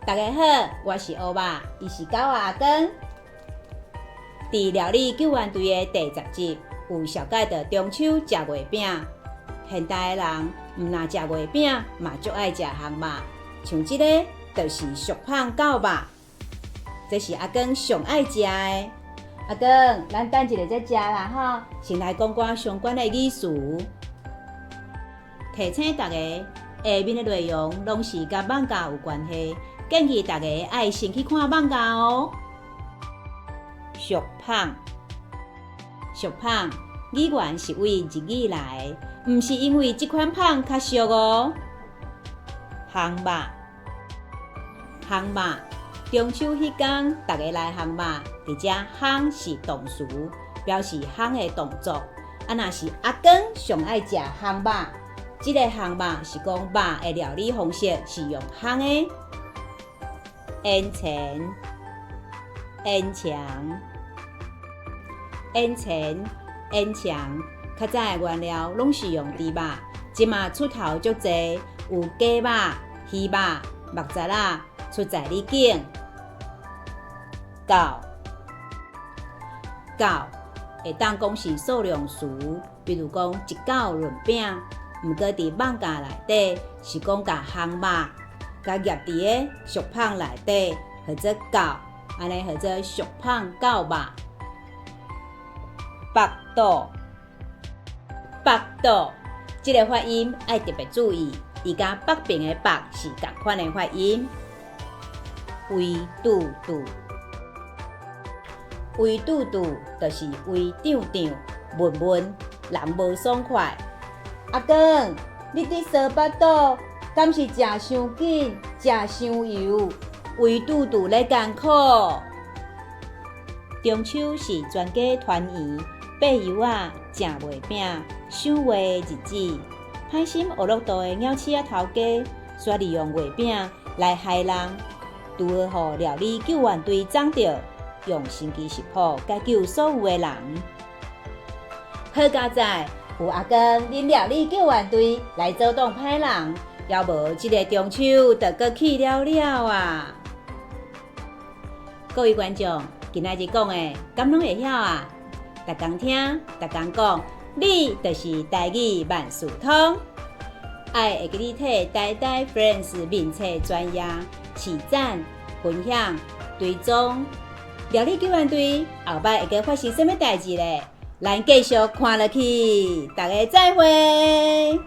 大家好，我是烏肉，伊是狗仔阿光。佇料理救援隊的第10集，有紹介著中秋食月餅。現代的人毋若食月餅，嘛足愛食烘肉。像這个就是俗麭狗肉，這是阿光上愛食的。阿光，咱等一下再食啦吼，先來講寡相關的語詞。提醒大家，下面的內容攏是佮艋舺有關係，建議大家愛先去看艋舺哦。俗麭，俗麭，語源是對日語來，毋是因為這款麭較俗哦。烘肉，烘肉，中秋彼工，逐家來烘肉，佇遮烘是動詞，表示烘的動作。啊，若是阿光上愛食烘肉，這个烘肉是講肉的料理方式是用烘的。煙腸，煙腸，煙腸，煙腸，較早的原料攏是用豬肉，這馬出頭足濟，有雞肉、魚肉、肉雜仔，出在你揀。夠，夠，會當講是數量詞，比如講一夠潤餅。毋過佇艋舺內底是講共烘肉，共醃佇个俗麭內底，號做夠，按呢號做俗麭狗肉。腹肚，腹肚，這个發音愛特別注意，伊佮北爿的北是仝款的發音。圍拄拄，圍拄拄，就是圍脹脹、悶悶，人無爽快。阿光，你佇捎腹肚，敢是食傷緊、食傷油，胃肚肚咧艱苦？中秋是全家團圓、掰柚仔、食月餅、賞月的日子。歹心惡樂多的鳥鼠仔頭家，煞利用月餅來害人，拄好予料理救援隊摠著，用神奇食譜解救所有的人。好佳哉！有阿光恁料理救援隊來阻擋歹人，猶無這个中秋就閣去了了啊！各位觀眾，今仔日講的，敢攏會曉啊？逐工聽，逐工講，你就是台語萬事通。愛會記你替台台 Friends 面冊專頁起讚、分享、追蹤，料理救援隊後擺會閣發生啥物代誌咧？咱繼續看落去，大家再會。